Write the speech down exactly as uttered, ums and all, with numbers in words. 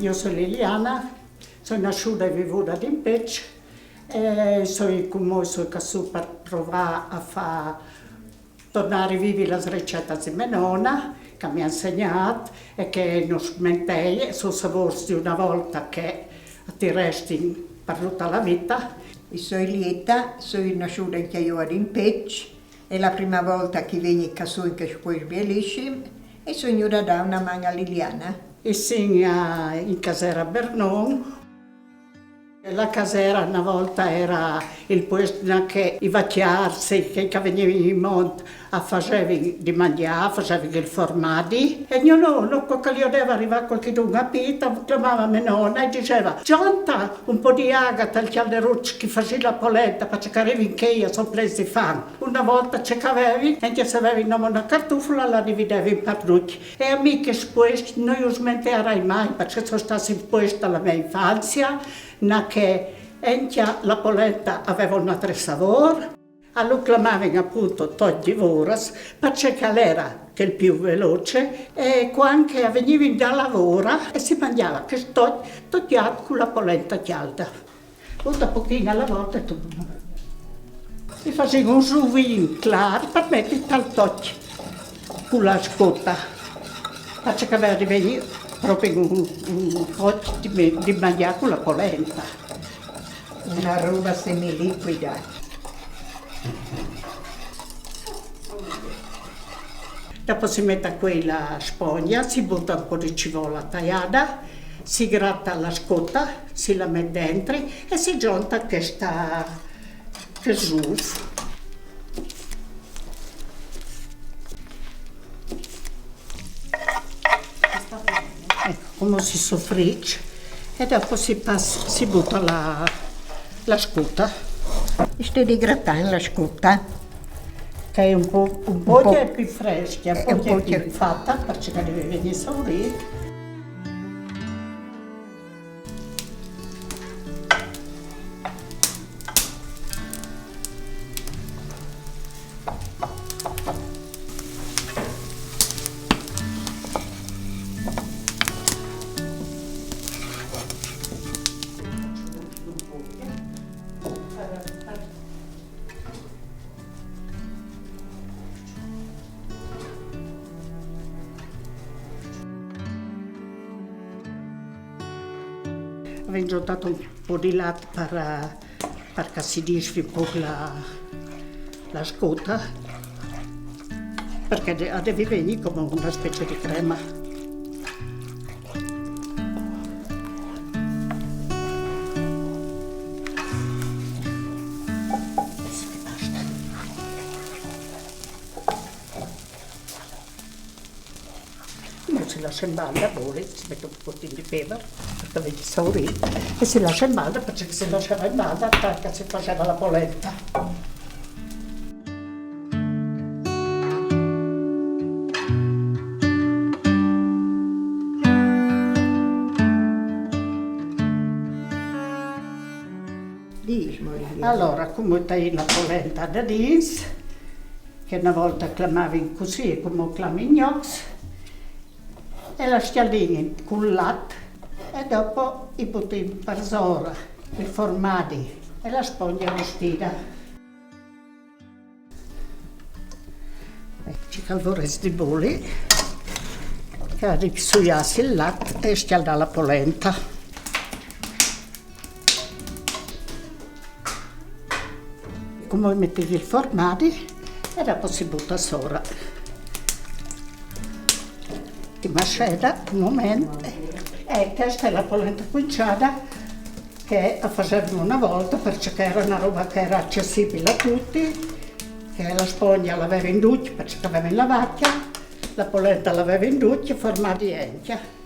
Jo soi Liliana, soi nassùda e vivuda in Pec e soi cumò soi cassù par provà a fà tornà a rivivi las recetas di me nona, che mi à insegnât e che no smentei, e son savôrs di una volta che a ti restin par duta la vita. Jo soi Lieta, soi nassùda e cjaiuda in Pec, e la prima volta che i vegni cassù in chest puest bielissim, e soi vegnuda a dâ una man a Liliana. E sin a, in casera Bernon. La casera una volta era il puest là che i vacjârs, che, che a vegnivin in mont, a fasevin di mangjâ, a fasevin il formadi. E gno nono, co che al jodeva rivâ cualchidun a pît, al clamava me nona e al diseva: «Zonta, un pôc di aga tal cjalderuç, che i fasìn la polenta, parcè che a rivin chei e a son plens di fam.» Una volta ce che a vevin, e ancje se a vevin nome una cartufula, la dividevin par ducj. E a mi chest puest no ju smentearai mai, parcè che al è stât il puest de mê infanzie, là che ancje la polenta a veva un altri savôr. A lu clamavin apont Tocj di Voras, parcè che al era chel plui veloç, e cuant che a vegnivin da la vora e si mangjava chest tocj tocjât cu la polenta cjalda. Dut un pochin a la volta e tu. I fasìn un suvin clâr par meti tal tocj cu la scota. Parcè che a veva di vignî propit un, un tocj di me-, di mangjâ cu la polenta. Una roba semiliquida. Dopo si met a cuei la spongja, si buta un pôc di civola taiada, si grata la scota, si la met dentri e si zonta chest, chest suf. Eco, cumò si sofrìs e dopo si pas-, si buta la, la scota. Sto di gratâ la scota. Che a è un pôc, un pôc plui frescje, un pôc plui fata, parcè che a deve vignî saurît. Vin zontât un pôc di lat par, par che si disfi un pôc la, la scota, parcè che a deve vignî come una specie di crema. Mo si lassa in banda, boli, si met un pochin di pevar, parcè che al vegni saurît, e si lassa in banda, parcè che si lassava in banda tant che si faseva la polenta. Dîs, Maria. Alora, cumò o taìn la polenta da dins, che una volta a clamavin cussì e cumò a clamin gnocs, e la scjaldìn cul lat e dopo i butìn parsora il formadi e la spongja rustida. Cjale, al vorès di boli, che a risuiassi il lat e scjaldâ la polenta. Cumò o metìn il formadi e dopo si buta sora. Si masceda un moment. E chesta a è la polenta cuinciada che a fasevin una volta, parcè che a era una roba che a era acessibil a ducj, che la spongja la vevin ducj, parcè che a vevin la vacja, la polenta la vevin ducj, e formadi ancje.